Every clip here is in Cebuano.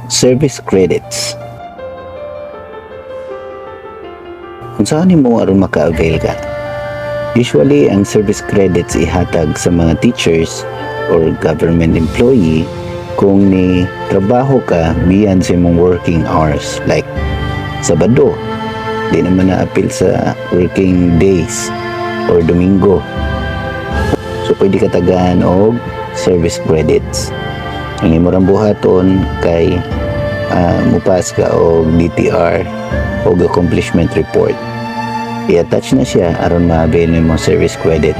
Service credits. Unsaon nimo aron maka-avail ka? Usually, ang service credits ihatag sa mga teachers or government employee kung ni trabaho ka beyond sa imong working hours, like Sabado, di naman na-apil sa working days, or Domingo. So pwede ka tagaan og service credits. Ang imo rang buhaton kay mupas ka og DTR og accomplishment report. I-attach na siya aron ma-avail nimo service credit.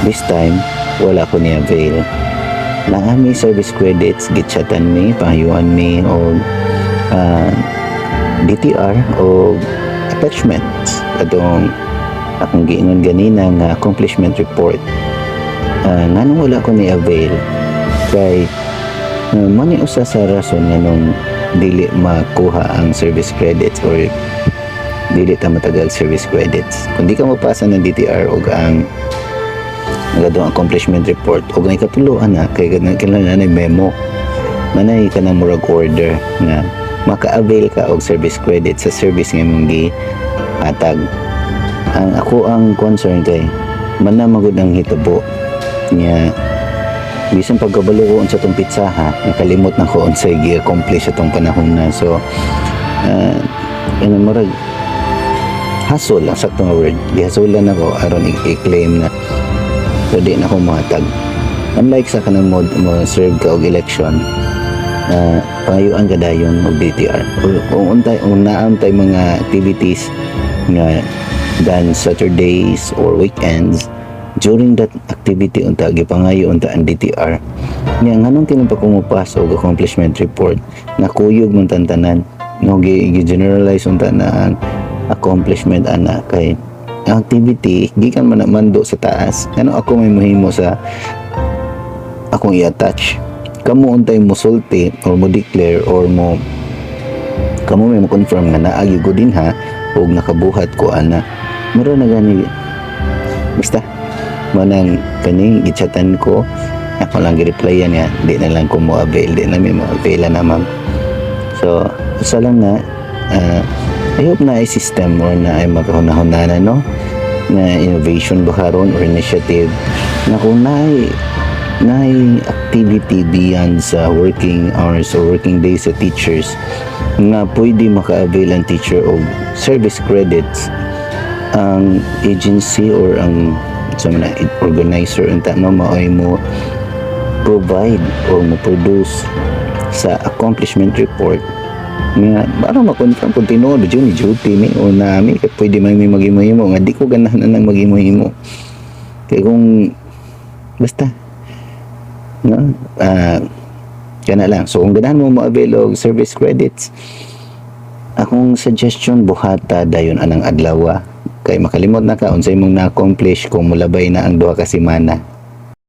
This time, wala ko ni avail. Naa mi service credits, gitchatan mi, pangayuan mi og DTR o attachments atong akong giingon ganina nga accomplishment report. Nganong wala ko ni avail kay mo ni usa sa rason nganong dili makuha ang service credits or dili ta matagal service credits. Kung di ka mapasa ng DTR og ang nagadong accomplishment report og ang ikatulo ana kay kailangan na memo manay ka ng murag order nga maka-avail ka og service credit sa service nga imong gihatag. Ang ako ang concern kay man na magud ang hitabo nya, bisan pagkabalo ko unsa tong pitsaha, nakalimot na ko unsay gi-accomplish atong panahon na. So ano, murag hasol ang sakto nga word, gihasulan ako aron i-claim na. So di na ako mohatag, unlike sa kanang mo serve ka og election, pangayuan ka dayon og DTR or kung untay kung naam tay mga activities nga than Saturdays or weekends. During that activity unta gipangayo unta ang DTR nya, nganong tinuod pa ko mopas og accomplishment report? Nakuyog man tantanan, no? Gi generalize unta na ang accomplishment ana kay ang activity gikan man na mando sa taas. Ano ako may mohimo sa akong i-attach? Kamo untay mo sulti or mo declare or mo kamo may mo confirm nga naagi ko din ha og nakabuhat ko ana. Mura na gani, basta mo nang kaning gichatan ko, ako lang gi-replyan nga di na lang ko mo avail, di na mi mo avail na, ma'am. So usa lang na I hope na ay system or na ay makahuna-hunana, no, na innovation ba karon or initiative na kung naay activity beyond sa working hours or working days sa teachers nga pwede maka-avail ang teacher og service credits, ang agency or ang sa mga organizer unta, no, maoy mo provide or mo produce sa accomplishment report nga para ma-confirm kung tinuod jud ni duty ni o nami kay pwede man mi maghimo-himo nga di ko ganahan na nang maghimo-himo kay kung basta, no, kana lang. So kung ganahan mo mo-avail og service credits, akong suggestion, buhata dayon anang adlaw kay makalimot na ka unsay imong na-accomplish kung mulabay na ang 2 ka semana.